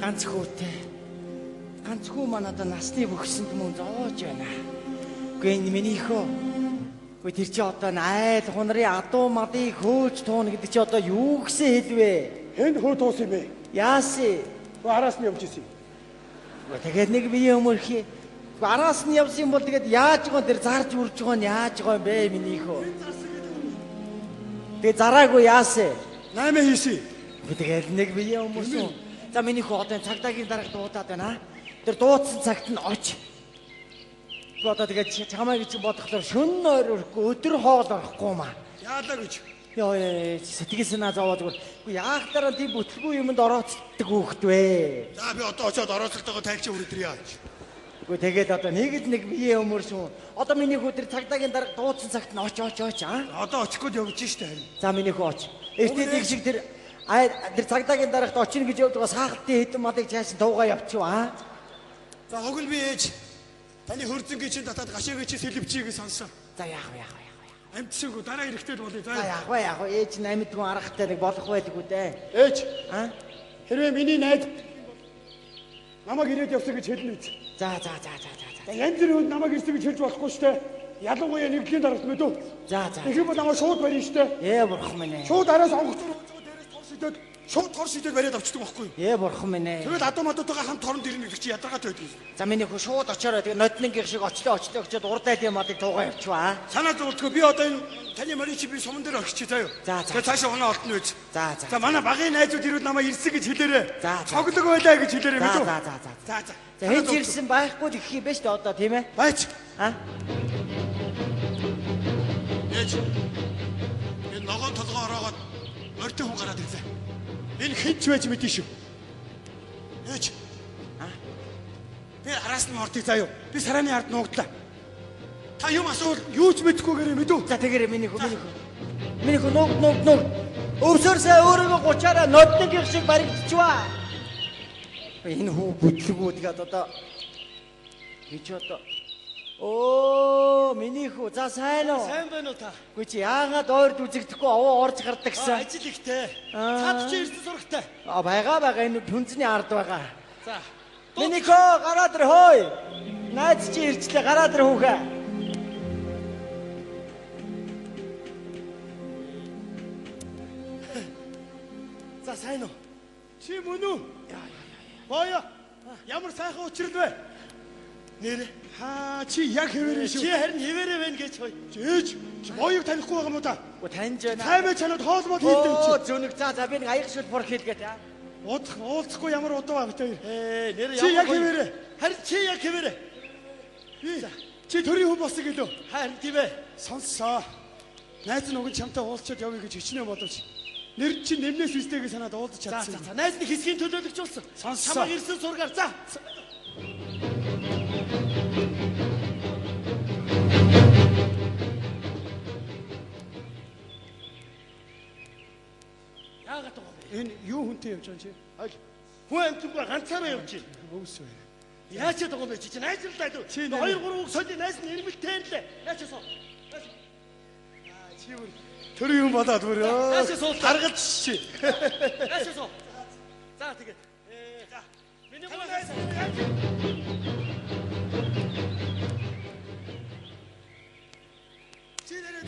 Ганц хүүтэй. Ганц хүү маань одоо насны бөхсөнд мөн зовоож байна. Үгүй энэ минийхөө. Үгүй тэр чи одоо айл хунрын адуу мадыг хөөж тууна гэдэг чи одоо юу гэсэн хэлвэ? Хэн хөө туусан юм бэ? Яасан? Үгүй араас нь явж исэн. Үгүй тэгээд нэг бие өмөрхий. Үгүй араас нь явсан юм бол тэгээд яаж байгаа тэр зарж үрж байгаа нь яаж байгаа юм бэ минийхөө? Тэгээд зараагүй яасан? 8 хийсэн. Үгүй тэгээд нэг бие өмөрсөн. За миний хүү одоо энэ цагдаагийн дарга дуудаад байна. Тэр дуудсан цагт нь оч. Би одоо тэгээд чамайг чинь бодохлоор шөнө ойр өрөхгүй өдөр хоол орохгүй маа. Яалаа гэж. Йоо сэтгэл санаа зовоо зүгээр. Үгүй яах дараа тийм бүтлгүй юмд орооцолдог хүүхэд вэ? За би одоо очиод орооцолтойгоо тайлчин хүрээд ирье. Үгүй тэгээд одоо нэг л нэг бие өмөрсөн. Одоо миний хүү тэр цагдаагийн дарга дуудсан цагт нь оч оч оч аа. Одоо очих гээд явж штэ харин. За миний хүү оч. Эртний нэг шиг тэр тэр цагдаагийн дарагт очино гэж явж байгаа саахалтын хэдэн малыг чааш туугаа явчих аа. За хог нь би ээж таны хөрзөнгийн чинь татаад гашаагийн чинь сэлвчийг сонссон. За яах вэ яах вэ яах вэ? Амьдсангүй дараа эрэхтэй л болъё. За яах вэ яах вэ ээж нь амьдгүй аргатай нэг болох байдаггүй дээ. Ээж аа хэрвээ миний найз намайг ирээд явсан гэж хэлнэ үз. За за за за за. Янз бүрийн хүнд намайг ирсэн гэж хэлж болохгүй штэ. Ялангуяа нэгдлийн дарагт мэдүү. За за. Тэгэх юм бол намайг шууд барина штэ. Ээ бурхан минь ээ. Шууд араас онгоцоор дээрээс тор шидээд шууд тор шидээд бариад авчдаг байхгүй юу? Ээ бурхан минь ээ. Тэгэл адуу мадуутайгаа хамт торонд ирнэ гэдэг чи ядаргаатай байдаг юм. За миний хүү шууд очоорой. Тэгээ ноднингийн шиг очлоо очлоо гэчээд урд айлын малыг туугаа явчихва. Санаа зовлтгүй би одоо энэ таны морин чи би суман дээр орчих заяа. За за. Тэгээ цаашаа унаа олдно үз. За за. За манай багын найзууд ирвэл намайг ирсэн гэж хэлээрэй. За. Цоглог байлаа гэж хэлээрэй мэдүү. За за за. За за. За хэн ч ирсэн байхгүй л гэх юм байна шүү дээ одоо тийм ээ? Баач. А? Ээж. Энэ ногоон толгой ороогоод морьтой хүн гараад ирлээ. Энэ хэн ч байж мэдэн шүү. Ээж. А? Би араас нь мордыг заяа. Би сарааны ард нуугдлаа. Та юм асуувал юу ч мэдэхгүйгээр мэдүү. За тэгээрэй миний хүү миний хүү. Миний хүү нуугд нуугд нуугд. Өвсөрсөө өөрийгөө гучаараа нодногийнх шиг баригдчихваа. Энэ хүү бүтлгүү тэгээд одоо гэж одоо Оо, миний хүү. За сайн уу? Сайн байна уу та? Үгүй чи яагаад ойрд үзэгдэхгүй овоо орж гардаг гэсэн? Ажил ихтэй. Цаад чи ирсэн сурагтай. А байгаа байгаа энэ түнзний ард байгаа. За. Миний хөө гараад ир хөөе. Найз чи ирчлээ гараад ир хүүхэ. За сайн уу? Чи мөн үү? Боё. Ямар сайхан учрал вэ? Нэрэ. Хаа чи яг хэвээрээ шүү. Чи харин хэвээрээ байна гэж хөөе. Ээж чи боёг танихгүй байгаа юм уу та? Үгүй таньж байна. Таймаа чанаад хоол мод хийлдэ чи. Оо зөнөг за за би нэг аяг шүл бур хийлгээ та. Удах уулзахгүй ямар удаа ба бит хоёр. Ээ нэрэ Чи яг хэвээрээ. Харин чи яг хэвээрээ. Би чи төрийн хүн болсон гэлөө. Харин тийм ээ. Сонссоо. Найз нь уг нь чамтай уулзчаад явъя гэж хичнээн боловч нэр чинь нэмнээс үстэй гэж санаад уулзч За чадсан. за за найз нь хэсгийн төлөөлөгч болсон. Сонссоо. Чамайг ирсэн сургаар за. Яагаад байгаа вэ? Энэ юу хүнтэй явж байгаа юм чи? Хойл. Хүн амтгүй ганцаараа явж байна. Өвс байна. Яаж ч байгаа юм бэ чи чинь найзлаа дүү. Чи нэр- 2 3 үг соли найз нь ирмэлтэй лээ. Яаж суу. Чи бүр төрийн хүн болоод бүр. Наашаа суулаа. Гаргалж чи. Яаж суу. За тэгээд. За. Миний гоо найз. Чи нэрээ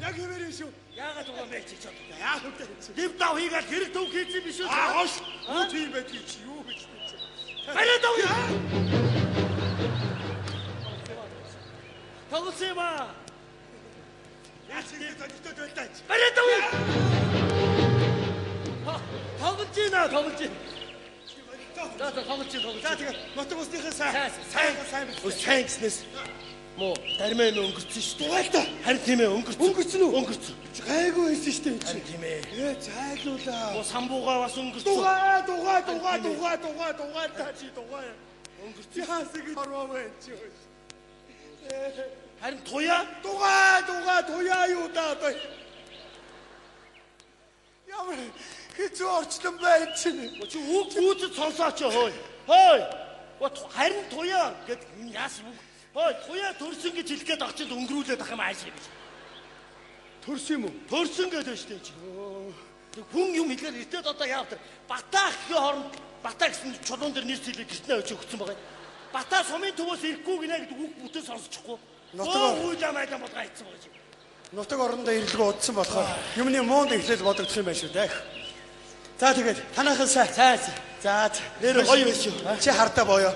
яг хэвээрээ шүү. Яагаад байгаа юм бэ чи чинь? Яах вэ чи? Дэв дав хийгээл хэрэг төв хийсэн биш үү? Аа хош. Юу тийм байдгийг чи юу гэж чи. Бариад авъя. Тоглосон юм аа. Яаж чи зодтой байлаа чи. Бариад авъя. Тоглож байна, тоглож байна. За за тоглож байна, тоглож За байна. тэгээд нутаг усныхаа сайн Сайн, сайн сайн Өө сайн гэснээс мó дармаа юм өнгөрцөн шүү дээ. Дугаалта. Харин тийм ээ өнгөрцөн. Өнгөрцөн үү? Өнгөрцөн. Гайгүй байсан шүү дээ чи. Харин тийм ээ. Ээ зайлуулаа. Мó самбуугаа бас өнгөрцөн. Дугаа дугаа дугаа дугаа дугаа дугаа та чи дугаа. Өнгөрцөн. Яасан гэж орвоо вэ чи. Харин туяа Дугаа дугаа туяа юу да одоо. Ямар хэцүү орчлон байна чи. Чи үг гүйцэд сонсооч хөөе. Хөөе. Харин туяа гэд яасан үг. Хөөе туяа төрсөн гэж хэлэх гээд агчид өнгөрүүлээд ах юм ааш юм. Төрсөн юм уу? Төрсөн гэдэг шүү дээ чи. Хүн юм хэлээр эртээд одоо яав тэр Бата ахын хооронд Бата гэсэн чулуун дээр нэр зэлээ гэртнээ очиж өгсөн байгаа. Бата сумын төвөөс ирэхгүй гинэ гэдэг үг бүтэн сонсчихгүй. Нутаг уйлаа майдан болгоо айцсан байгаа чи. Нутаг орондоо ирлгүй удсан болохоор юмны муунд эхлэл бодогдох юм байна шүү дээ. За тэгээд танайхан сайн. Сайн. За нэр гоё байсан шүү. Чи хардаа боёо.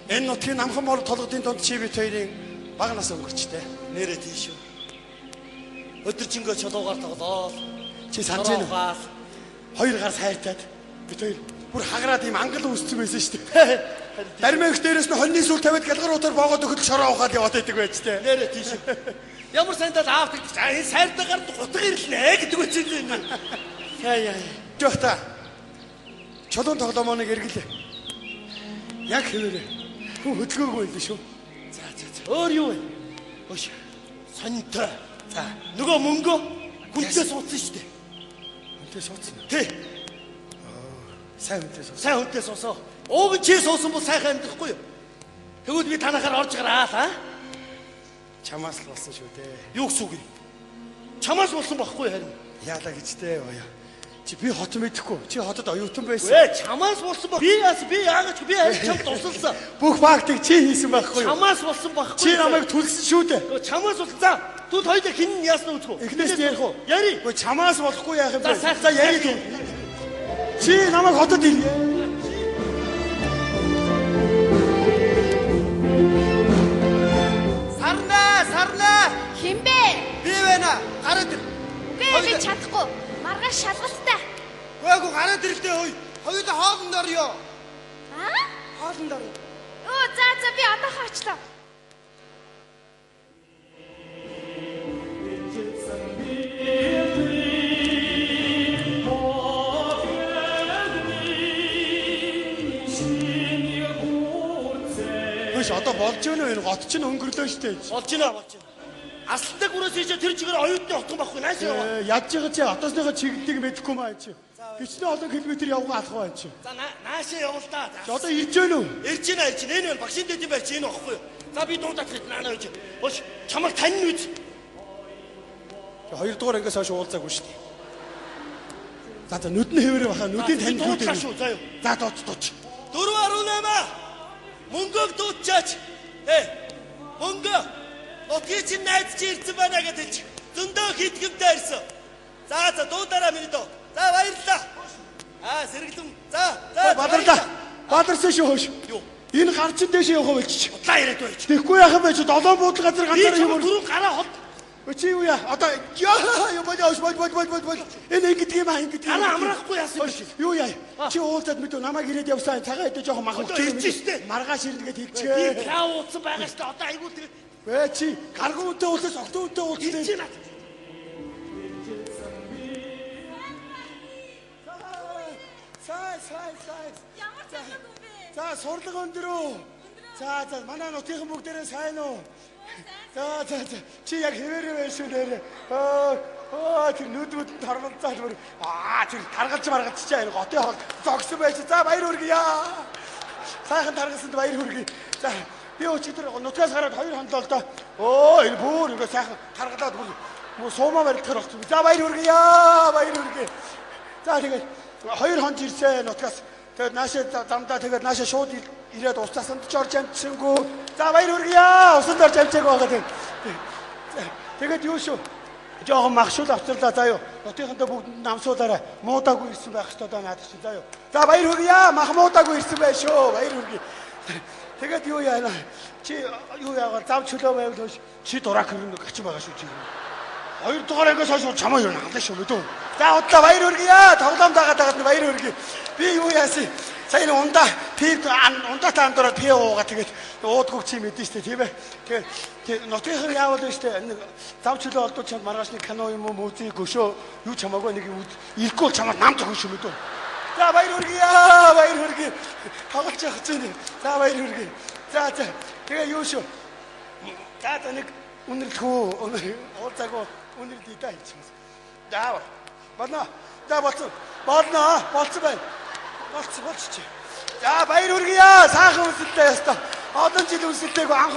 Энэ нутгийн намхан мор толгодын дунд чи бит хоёрын бага нас өнгөрчтэй. Нэрээ тийм шүү. Өдөржингөө чулуугаар тоглоол. Чи санаж байна уу? Хоёр гар сайртаад бит хоёр бүр хагараад ийм ангал үүссэн байсан шүү дээ. Дармынх дээрээс нь хоньны сүл тавиад галгар утаар боогод өгөхөд шороо ухаад яваад байдаг байж тээ. Нэрээ тийм шүү. Ямар сайндал аав тэгдэг. А энэ сайртагаар гутга ирлээ гэдэг үчил энэ. Яа яа. Жохта. Чулуун тоглоомоныг эргэлээ. Яг хэвээрээ. Хүн хөдөлгөөгүй байлээ шүү. За за за. Өөр юу вэ? Өш. Сонтой. За. Нөгөө мөнгөө хүнтэй суудсан шүү дээ. Хүнтэй суудсан. Тий. Сайн хүнтэй суусан. Сайн хүнтэй суусаа. Ууг нь чи суусан бол сайхан амьдрахгүй юу? Тэгвэл би танахаар орж гараа л аа. Чамаас л болсон шүү дээ. Юу гэсэн үг юм? Чамаас болсон байхгүй харин. Яалаа гэж дээ оё. Чи би хот мэдэхгүй. Чи хотод оюутан байсан. Ээ чамаас болсон баг. Би яас би яагаад ч би харин чамд тусалсан. Бүх фактыг чи хийсэн байхгүй юу? Чамаас болсон байхгүй. Чи намайг түлсэн шүү дээ. Чамаас болсон. За тэгвэл хоёулаа хэн нь яасан үзэх үү? Эхнээс нь ярих уу? Яри. Үгүй чамаас болохгүй яах юм бэ? За яри. Чи намайг хотод ир. Сарнаа, сарнаа. Хэн бэ? Би байна. Гараад ир. Үгүй би чадахгүй. Маргааш шалгалттай. Үгүй гараад ирлээ хөөе. Хоёулаа хоолнд орё. Аа? Хоолнд орё. Өө за за би одоохоо очлоо. Хөөш одоо болж байна уу энэ гот чинь өнгөрлөө штэ. Болж байна болж байна. Асландаг гүрээс ийшээ тэр чигээр оюутны хотхон байхгүй нааш яваа. Ядж байгаа чи отоосныхоо чиглэлийг мэдэхгүй маа чи. Хичнээн олон километр явгаа алах бай чи. За наашаа явал та. Чи одоо ирж байна уу? Ирж байна ирж байна. Энэ байна багшийн дэдийн байр чи энэ байхгүй юу? За би дуудаад хэд наанаа гэж. Хөөш чамайг танин үз. Чи хоёрдугаар ангиас хойш уулзаагүй штэ. За за нүдэн хэвээрээ баха нүдийн танилгүй дээ. Шүү заа юу. За дууц дууц. 4.8 мөнгөг дуудчаач. Э мөнгө нутгийн чинь найз чи ирсэн байна гэж хэлж. Зөндөө хитгэмтэй ирсэн. За за дуудараа миний доо. За баярлалаа. Аа сэргэлэн. За за бадарлаа. Бадарсан шүү хөөш. Юу? Энэ гар чин дэше явах болчих. Удлаа яриад байж. Тэгэхгүй яах юм бэ чи долоон буудлын газар ганцаараа юм. Түрүүн гараа хол. Чи юу яа? Одоо яа бол бол бол бол бол энэ ингэдэг юм аа ингэдэг. Гараа амраахгүй яасан юм бэ? Юу яа? Чи уулзаад мэдв намайг ирээд явсан цагаан хэдэ жоохон мах өгч ирж штэ. Маргааш ирнэ гэд хэлчихээ. Би пяа ууцсан байгаа штэ. Одоо айгуу тэгээд. Вэ чи гарган үнтэй уулзаж октон үнтэй уулзлаа. Ирж байна. Сай сай сай. Ямар цахаг юм бэ? За сурлага өндөр үү? За за манай нутгийн бүгдээрээ сайн уу? За за за чи яг хэвээрээ байна шүү нэрээ. Оо тэр нүд нүдэнд таргалцаад бүр аа тэр таргалж маргалж чаа энэ готын хоол зогсон байж. За баяр хүргэе. Сайхан таргалсанд баяр хүргэе. За би өчигдөр нутгаас гараад хоёр хонлоо л доо. Өө энэ бүр ингээ сайхан таргалаад бүр суумаа барилдахаар болсон. За баяр хүргэе. Баяр хүргэе. За тэгээд хоёр хонж ирсэн нутгаас. Тэгээд наашаа замдаа тэгээд наашаа шууд ирээд усасанд ч орж амжсангүй. За баяр хүргэе. Усанд орж амжаагүй байгаа тийм. Тэгээд юу шүү? Жохон махшуул авчирлаа заа юу. Нутгийнхандаа бүгдэнд намсуулаарай. Муудаагүй ирсэн байх ёстой даа наадах чи заа юу. За баяр хүргэе. Мах муудаагүй ирсэн байх шүү. Баяр хүргэе. Тэгээд юу яана? Чи юу яагаар зав чөлөө байвал хөөш чи дурак хөрнө гачин байгаа шүү чи. Хоёрдугаар ангиас хойш чамаа юу халаа шүү мэдүү. За удлаа баяр хүргэе. Тоглоом дагаад дагаад нь баяр хүргэе. Би юу яасан? Сая энэ ундаа пив ундаатай андуураад пив уугаа тэгээд уудгүй чи мэдэн штэ тийм ээ. Тэгээд нутгийнхын яавал вэ штэ нэг зав чөлөө олдвол чамд маргааш нэг кино юм уу музик өшөө юу ч хамаагүй нэг ирэхгүй бол чамаар нам зөхөн шүү мэдүү. За баяр хүргэе. Баяр хүргэе. Тоглож явах чинь. За баяр хүргэе. За за тэгээ юу шүү. За за нэг үнэрлэх үү? Уулзаагүй үнэрлэе даа хэлчихсэн. За болно. За болсон. Болно. Болсон байна. Болцсон болчих. За баяр хүргэе. Сайхан үнсэлтэй ястаа. Олон жил үнсэлтэйг анх